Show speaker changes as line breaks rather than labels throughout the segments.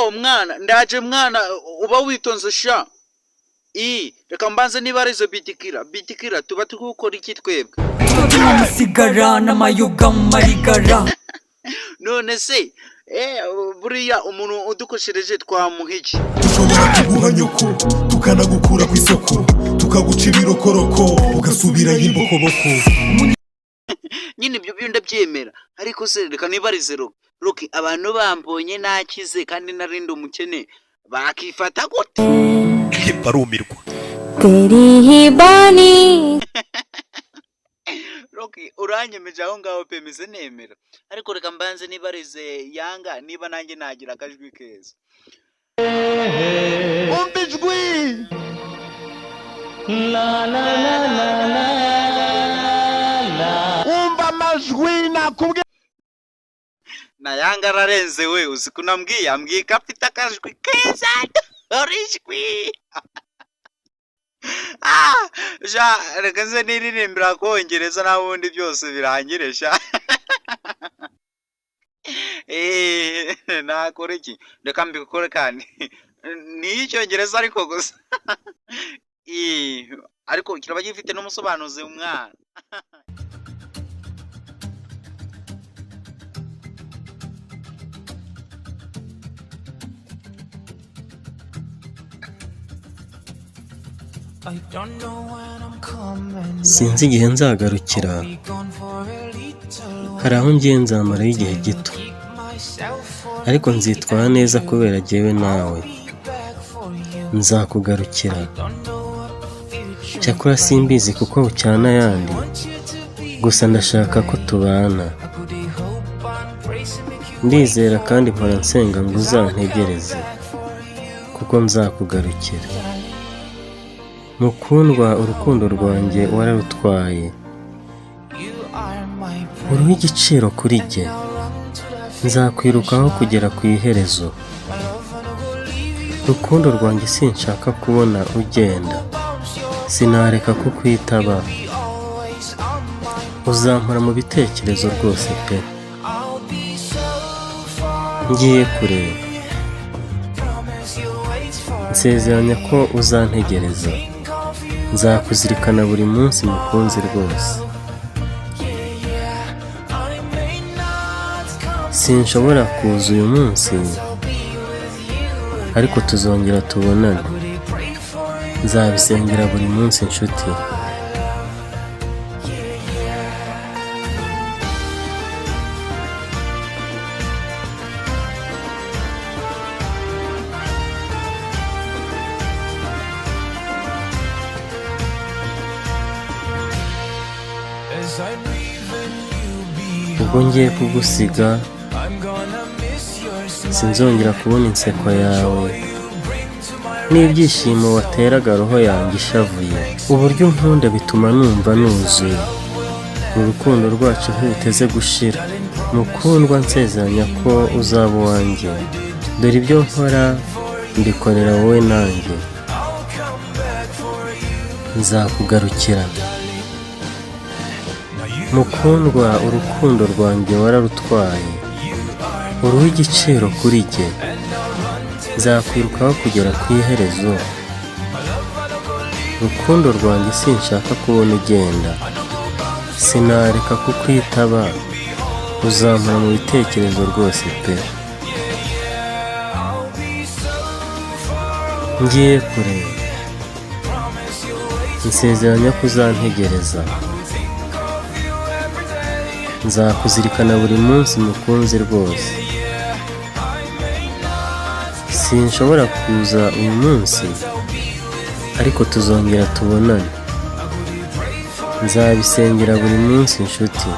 Oh mwana, ndaje mwana, uba witonze sha. I reka mbanze niba ari izo bitikira bitikira, tuba tukukora iki twebwe?
Amasigara n'amayoga mu marigara.
None se buriya umuntu udukoshereje twamuha iki?
Dushobora kuguha nyoko, tukanagukura ku isoko, tukaguca ibirokoroko, ugasubirayo imbokoboko.
Nyine ibyo byo ndabyemera, ariko se reka nibarize Rocky, abantu bambonye nakize kandi narindi umukene bakifata gute?
Barumirwa.
तेरी ही बानी।
Rocky, uranyemeje aho ngaho pe, meze nemera, ariko reka mbanze nibarize Yanga niba nanjye nagira akajwi keza.
Umva ijwi. Umva amajwi nakubwiye.
Na Yanga ararenze we, uzi ko unambwiye, ambwiye ko afite akajwi keza, dore ijwi. Ah, ja reka nze niririmbira kongereza n'ubundi byose birangire sha. Nakora iki? Reka mbikore kandi ni icyongereza ariko gusa. Ariko kiraba gifite n'umusobanuzi umwana.
Sinzi igihe nzagarukira. Hari aho ngiye, nzamarayo igihe gito, ariko nzitwara neza kubera jyewe nawe. Nzakugarukira. Cyakora simbizi kuko bucyana ayandi, gusa ndashaka ko tubana. Ndizera kandi mpora nsenga ngo uzantegereze kuko nzakugarukira. Mukundwa, urukundo rwanjye wararutwaye, uruha igiciro kuri jye. Nzakwirukaho kugera ku iherezo. Rukundo rwanjye, sinshaka kubona ugenda, sinareka kukwitaba. Uzampora mu bitekerezo rwose pe. Ngiye kure, nsezeranya ko uzantegereza. Nzakuzirikana buri munsi mukunzi rwose. Sinshobora kuza uyu munsi, ariko tuzongera tubonane. Nzabisengera buri munsi inshuti. Ubwo ngiye kugusiga, sinzongera kubona inseko yawe n'ibyishimo wateraga roho yanjye ishavuye. Uburyo unkunda bituma numva nuzuye. Urukundo rwacu ntiruteze gushira. Mukundwa, nsezeranya ko uzaba uwanjye. Dore ibyo nkora mbikorera wowe nanjye. Nzakugarukira. Mukundwa, urukundo rwanjye wararutwaye, uruha igiciro kuri jye. Nzakwirukaho kugera ku iherezo. Rukundo rwanjye, sinshaka kubona ugenda, sinareka kukwitaba. Uzampora mu bitekerezo rwose pe. Ngiye kure, nsezeranya ko uzantegereza. Nzakuzirikana buri munsi mukunzi rwose. Sinshobora kuza uyu munsi, ariko tuzongera tubonane. Nzabisengera buri munsi inshuti.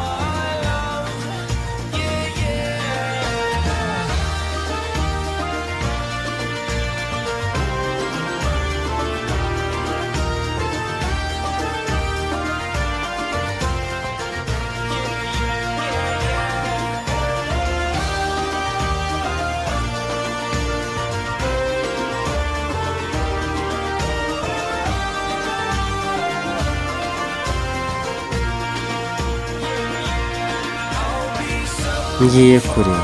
Ngiye kure.